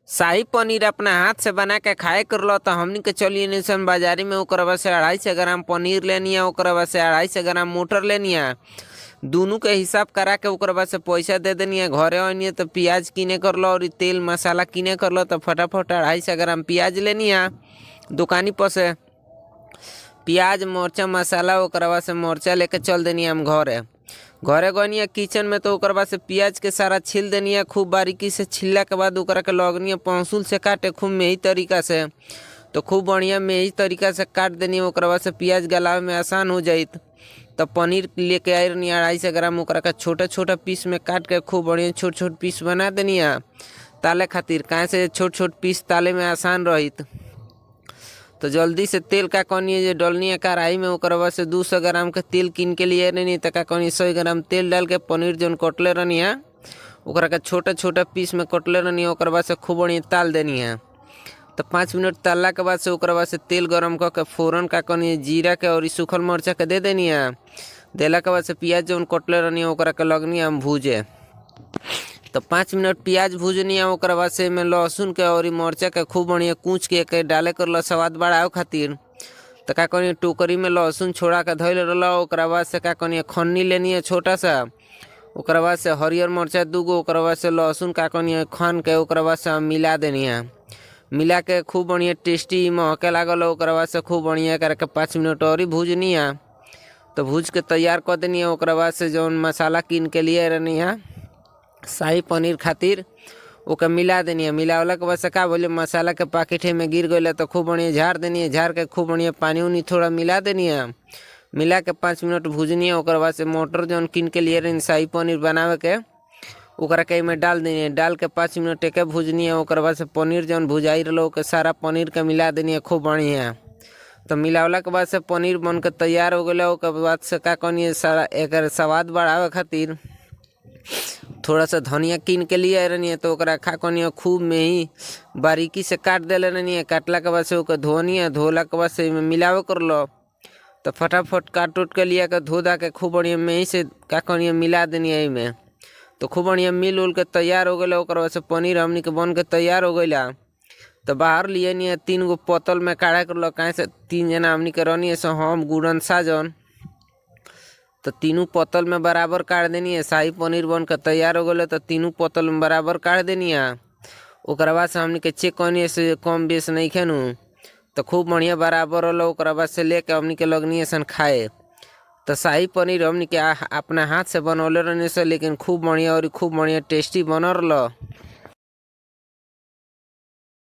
शाही पनीर अपना हाथ से बना के खाए के रहल त हमनी के चली सन बाजारी में। ओकरा बाद से 250 ग्राम पनीर लेनिया, ओकरा बाद से 250 ग्राम मटर लेनिया, दुनू के हिसाब करा के ओकरा बाद से पैसा दे देनिया। घरे अनिया तो प्याज किने करल और तेल मसाला किने करल तो फटाफट 250 ग्राम प्याज लेनिया दुकानी पर से। प्याज मरचा मसाला ओकरा बाद से मरचा लेके चल देनिया हम घरे। घरे गनिया किचन में तो ओकरा बाद से प्याज के सारा छील देनिया खूब बारीकी से। छिलला के बाद ओकरा के लगनिया पौंसुल से काटे खूब मेही तरीका से, तो खूब बढ़िया मेही तरीका से काट देनी। ओकरा बाद से प्याज गलावे में आसान हो जाइत। तो पनीर लेके आइ रहनी 250 ग्राम, ओकरा के छोटा छोटा पीस में काट के खूब बढ़िया छोट छोट पीस बना देनिया ताले खातिर, काहे से छोट छोट पीस ताले में आसान रहित। तो जल्दी से तेल का कहनी जे डलनी कढ़ाई में, ओकरा बाद से 200 ग्राम के तेल कीन के लिए रहनी। तो का कहनी 100 ग्राम तेल डाल के पनीर जौन कटले रहनी है ओकरा के छोटा छोटा पीस में कटले रहनी, ओकरा बाद से खूब बढ़िया ताल देनी है। तो 5 मिनट तालला के बाद से ओकरा बाद से तेल गरम कर के फोरन का कहनी जीरा के और सूखल मरचा के दे देनी है। देला के बाद से प्याज जौन कटले रहनी ओकरा के लगनी हम भूजे। तो 5 मिनट प्याज भूजनी, ओकरा बाद से एमे लहसुन के और मरचा के खूब बढ़िया कूच के डाले कर स्वाद बढ़ावे खातिर। तो का कहनी टोकरी में लहसुन छोड़ा के धइल रहल, ओकरा बाद से का कहनी खन्नी लेनी है छोटा सा, ओकरा बाद से हरियर मरचा 2 गो, ओकरा बाद से लहसुन का कहनी खन के ओकरा बाद से हम मिला देनी है। मिला के खूब बढ़िया टेस्टी महके लागल, ओकरा बाद से खूब बढ़िया करके 5 मिनट और भूजनी है। तो भूज के तैयार कर देनी है। ओकरा बाद से जौन मसाला कीन के लिए रहनी है शाही पनीर खातिर ओके मिला देनी है। मिलावला के बाद से का बोले मसाला के पैकेट में गिर गई तो खूब बढ़िया झाड़ देनी है। झाड़ के खूब बढ़िया पानी उनी थोड़ा मिला देनी है। मिला के 5 मिनट भूजनी है। ओकरा बाद से मटर जौन कीन के लिए रहनी शाही पनीर बनावे के ओकरा के में डाल देनी है। डाल के 5 मिनट एके भूजनी है। ओकरा बाद से पनीर जौन भुजाई रहा ओके सारा पनीर के मिला देनी है खूब बढ़िया। तो मिलावला के बाद से पनीर बन के तैयार हो गया। ओकर बाद से का कहनी सारा एकर स्वाद बढ़ावे खातिर थोड़ा सा धनिया कीन के लिए रहनी है। तो ओकरा खा कहनी खूब मेही बारीकी से काट देले रहनी है। काटला के बाद से ओके धोनी है। धोला के बाद से मिलावे कर लो। तो फटाफट काट उट के लिया के धो धा के खूब बढ़िया मेही से का कहनी मिला देनी है एमे। तो खूब बढ़िया मिल उल के तैयार हो गया। ओकरा बाद से पनीर हमनी के बन के तैयार हो गया। तो बाहर लिए नहीं है 3 गो पतल में काढ़ा कर लो, काहे से 3 जना हमनी के रहनी है सो हम गुड़न साजन। तो तीनों पतल में बराबर काट देनी है। शाही पनीर बन के तैयार हो गया तो तीनों पतल में बराबर काट देनी है। ओकरा बाद से हमनी के चेक करनी है से कम बेस नहीं खेनू, तो खूब बढ़िया बराबर होलो। ओकरा बाद से लेके हमनी के लगनी है सन खाए। तो शाही पनीर हमनी के अपना हाथ से बनौले रहनी से, लेकिन खूब बढ़िया और खूब बढ़िया टेस्टी बनल रहा।